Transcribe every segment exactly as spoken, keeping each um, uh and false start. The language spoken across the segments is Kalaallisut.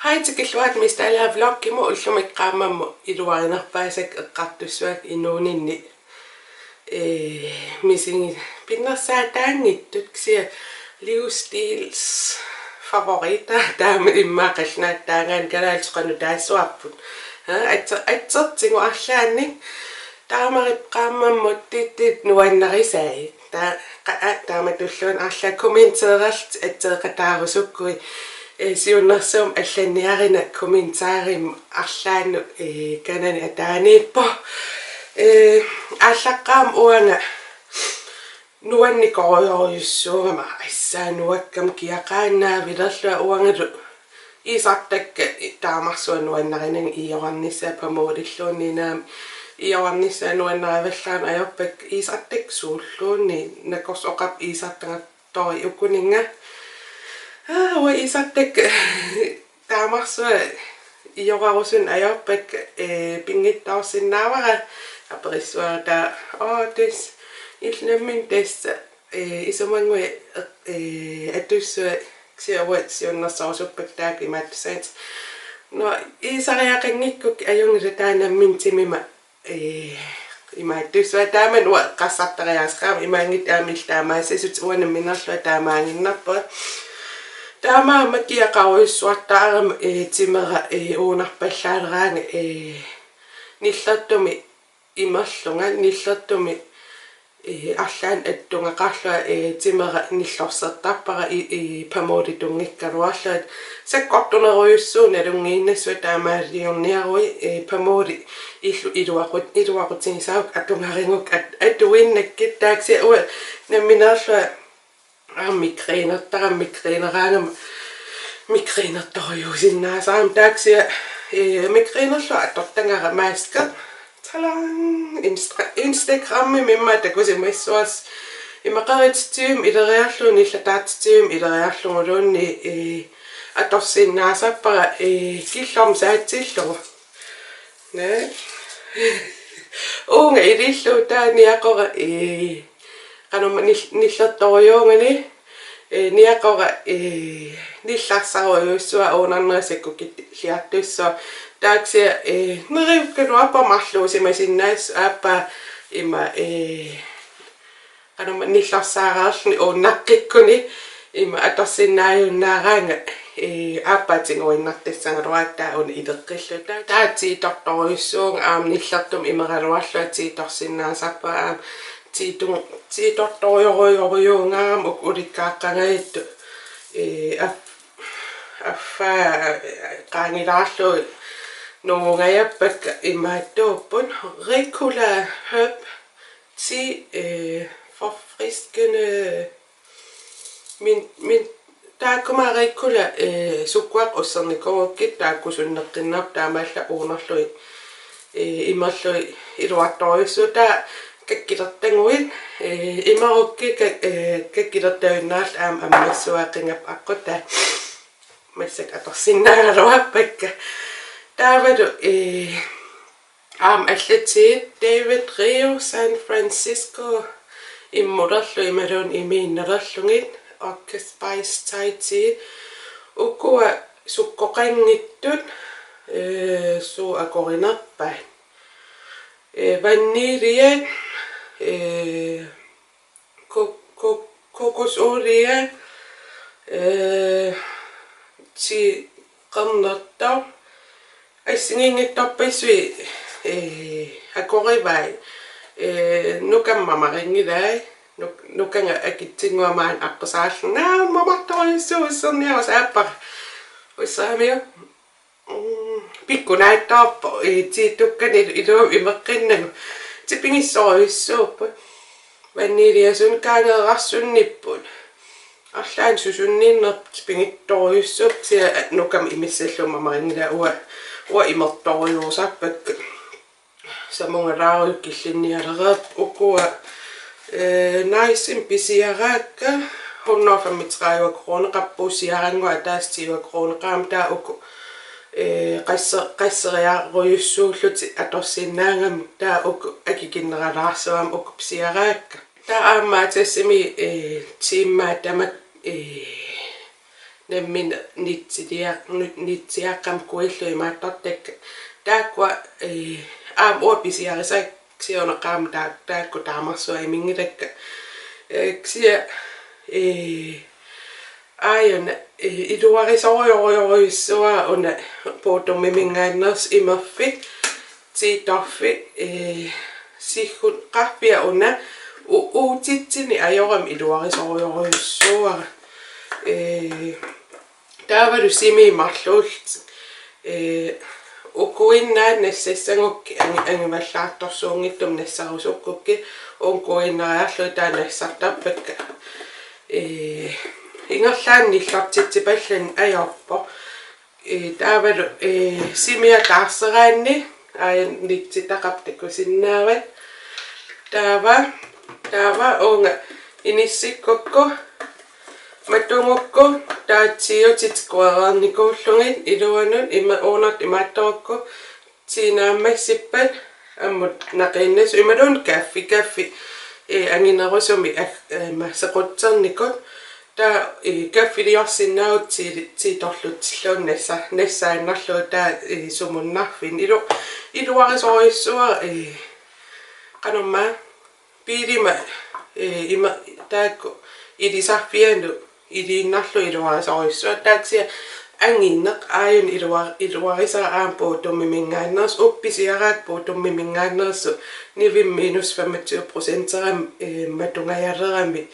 Hej, tikilluarit Miss Dalager Vlogimut. Ullumi qaammammut iluarinerpaasakka eqqartussavakka inuuninni, ee, misigi-, pinnersaataanngitsut kisianni livsstils favoritter taama immaqa qallunaatut taagaanni kalaallisut qanoq taassuarput. Ha, atser-, atsertigu arlaannik. Taamari qaammammut tittit nuannarisai. Ta-, qa-, a-, taamatulluunniit arlaat kommenteerallit atseeqataarusukkuit, ee, siunnersuummik allanniarina kommentarimi arlaannut, ee, kanani ataaniippoq. Ee, aallaqqaammut uanga nuannikorujorujussuugama, assaa nuakkama kiaqaannaavilerlunga, uangalu iisartakka taamarsuaq nuannarinagu iiorarnissaat Pamoodilluunniit naamik iiorarnissaat nuannarivallaarneq ajorpakka, iisartakka suulluunniit nakorsoqap iisartagartorit ukuninnga. Aa, uanga iisartakka taamarsuaq iiorarusunneq ajorpakka, ee, pinngitsoorsinnaavara aperissuara taava, oo, tassa illit nammineq tassa, ee, isumannguit, ee, atussuit, kisianni uanga siunnersorusuppakka taakku imaattussaanngitsoq. Nå, iisariaqanngikkukkit ajunngilaq, taava nammineq timima, ee, imaattussavara. Taamani uanga eqqarsartariaaseq aamma imaanngitsoq aamma illit taamaassasutit, uanga namminerlunga taamaaginnarpunga. Taamaammat kiaqarujussuartaarama, ee, timera, ee, uunarpallaaleraangat, ee, nillertumik imerlunga, nillertumik, ee, arlaannik attugaqarlunga, ee, timera nillorsertarpara, i-, i-, Pamoodi tunngikkaluarlunga. Sakkortunerujussuuvoq nalunngiinnassuaq, taamaaliorniaruit, ee, Pamoodi illu-, iluaqut-, iluaqutigisarukku atugarigukku at-, atuinnakkit. Taava kisianni uanga namminerlunga aamma migrænertarama, migræneraangama migrænertorujuusinnaasarama. Taava kisianni, ee, migrænerlunga atortagara maske. Talang! Instra-, Instagramimi immaqa takusimassavarsi. Ima qerititiivimmi ileriarlugu, nillataartitiivimmi ileriarluguluunniit, ee, atorsinnaasarpara, ee, killormut saatsillugu. Naa. Uunga ilillugu taava niaqora, ee, qanormaa nil-, nillertorujuugani, ee, niaqora, ee, nillersorujussuara uunarnera sakkukilliartussooq. Taava kisianni, ee, neriukkaluarpara marluusimasinnaassuseq, aappaa ima, ee, qanormaa nillersaararluni uunnaqqikkuni ima atorsinnaajunnaaraangat, ee, aappaa tiguinnartassagaluarpara, taava una ileqqillugu. Taava, taava tiitortorujussuuvunga aamma nillertumik imeraluarlunga tiitorsinnaasarpara, aamma tiitu-, tiitortorujorujorujuugaarama uku ulikkaaqqangajattut, ee, af-, affaa, ee, qaangilaarlugu nungugajappakka. Imaattuupput Ricola Herb Tea, øh, forfriskende. Min, min, taakkuma Ricola, øh, sukkuaqqat ussernikuugakkit taakkusunneqqinnaaq, taamaallaat uunarlugit, øh, imerlugit iluartorujussuuvoq. Taava kakkilertaguit, øh, imerukkit kak-, øh, kakkilertajuinnaarlutit aamma ammassuaqinngap aqqutaa. Massakkut atorsinnaagaluarpakka. Taavalu, øh, aamma allatigit David Rio San Francisco immulerlugit imaluunniit imiinnalerlugit, Orca Spice Thai Tea. Ukua sukkoqanngitsut, øh, suut akuerinerpaat. Øh, vanilje, øh, ko-, ko-, kokosolie, øh, ti-, qernertoq. Assigiinngitsorpassuit, ee, akuerivai, ee, nukama mamarinngilaat, nuk-, nukanga akitsinnguamik aqqusaarluni. Naa, mamartorujussuuvoq, usserniaruk, aappara. Usseramiuk. Mm, pikkunaattoorpoq, ee, tiittukkani iluamik imeqqinnagu. Tipigissorujussuupput. Vanilje suut kaangeerarsunnipput. Arlaannik susunninnerput, pigittorujussuupput, kisianni nukama imissallugu mamarinngilaat, uanga, uanga imertorujussuusarpakka. Samungalaarujuk killinnialereerput. Ukua, øh, Niceimi pisiaraakka, hundrede og femogtredive kroneqarput, siarannguaq ataaseq tyve kroneqarami, taava uku, øh, qasse-, qasseriarujussuullutik atorsinnaagamik, taava uku akikinneralaarsuarmik uku pisiaraakka. Taava aamma Matasimi, øh, tiimmaa tamakku, øh, nammineq nitsilia-, ni-, nitsiaqqamik kuillugu imaattortakkat. Taakkua, ee, aamma uanga pisiarisakka siornaqaama taa-, taakku taamarsuaq iminngilakka. Ee, kisianni, ee, aajuna, ee, iluarisorujorujussuara una Bodumimingaanneersoq imerfik, tiitorfik, ee, siggunnarfia una u-, uutitsinni ajorami iluarisorujorujussuara. Ee, taavalu simi marluullutik. Ee, ukuinnaat nassassagukkit angi-, angivallaartorsuunngitsumik nassarusukkukkit ukuinnariarlugit taava nassartarpakka. Ee, ingerlaannaq nillortitsipallani ajorpoq. Ee, taavalu, ee, simia taarseraanni aajuna nitsittaqarpoq takusinnaavat. Taava, taava uunga inissikkukku matugukku taava tiiutit kuereernikuullugit iluanut ima-, uunartut imaattorukku tiinaammassippat ammut naqiinnassuugut imaluunniit kaffi, kaffi, ee, anginerusumik ag-, ee, ima sequtsernikut. Taava, ee, kaffiliorsinnaavutit tii-, tiitorlutilluunniit nassa-, nassaannarlugu taava, ee, sumunnarfinni. Ilu-, iluarisorujussuara, ee, qanormaa, biilimi, ee, ima taakku ilisarfianut iliinnarlugu iluarisorujussuara. Taava kisianni angineq aajuna ilua-, iluarisara aamma Bodumimingaanneersoq, uanga pisiaraakka Bodumimingaanneersoq, Nivea minus femogtyve procenterami, ee, matungajalerami,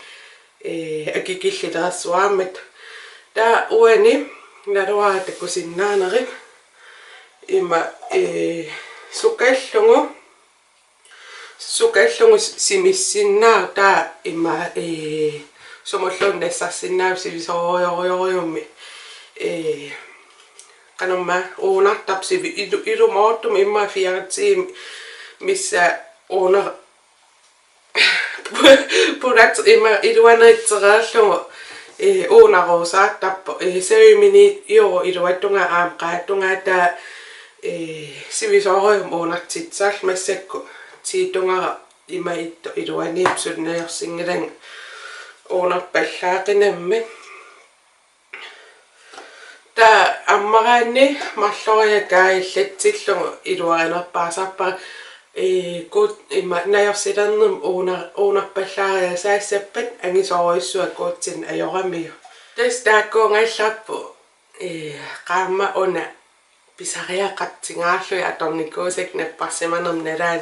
ee, akikillilersuarmat. Taava uani naluara takusinnaanerit ima, ee, sukallugu, sukallugu simissinnaavoq taava ima, ee, sumulluunniit nassarsinnaavoq sivisoorujorujorujussuarmik. Ee, qanormaa uunartarpoq sivi-, ilu-, ilumoortumik immaqa fire timer missaa uunar-, pulat ima iluanut itsereerlugu, ee, uunarusaartarpoq, ee, saviminiuvoq iluatungaa aamma qaatungaa taava, ee, sivisoorujussuarmik uunartitsisarlunga massakkut tiitungara ima ittoq iluaniippoq suli najorsinngilanga uunarpallaaqinammat. Taava ammaraanni marloriarlunga kaajallatsillugu iluarinerpaasarpara, ee, kuut-, ima najorsilernermik uuna-, uunarpallaariasaassappat angisoorujussuaq kuutsinneq ajoramiuk. Tassa taakkuugallarput, ee, qaammat una pisariaqartingaarlugit atornikuusakka napparsimanermik nalaani,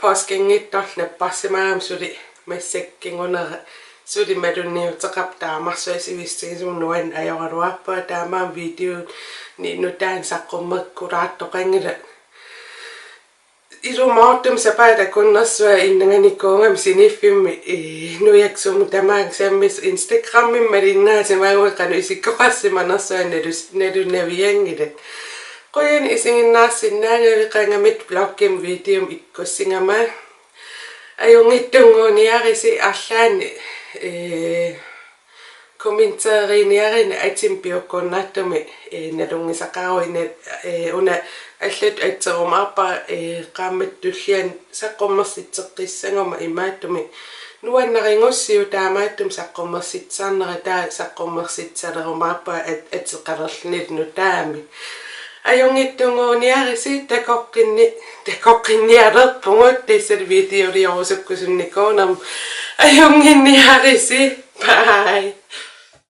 poorskingittorlu napparsimagama suli massakkut kingunera suli malunniuteqarpoq taamarsuaq sivisutigisumik nuanneq ajoraluarpara taamaammat videoni nutaanik saqqummersikkulaartoqanngilaq. Ilumoortumik sapaatip akunnersuaq innanganikuugama siniffimmi, ee, nujaksumut tamaanga sammisut Instagramimi malinnaasimagukku qanoq isikkoqarsimanersunga nalus-, nalunavianngilaq. Qujanaq isiginnaarsinnaagavit qangamit vloggimik videomik ikkussigama. Ajunngitsunnguuniarisi arlaannik, ee, kommenteriniarinnik atimik piukkunnartumik, ee, nalunngisaqaruit, ee, una allatut atserumaarpara, ee, qaammatip tulliani saqqummersitseqqissaguma imaattumik nuannarigussiuk taamaattumik saqqummersitsisarnera taava saqqummersitsisalerumaarpara at-, ateqalerlunilu nutaamik. Ajunngitsunnguuniarisi takoqqinni-, takoqqinnialerpugut tassa videoliorusukkusunnikuunerma. Ajunnginniarisi. Bye.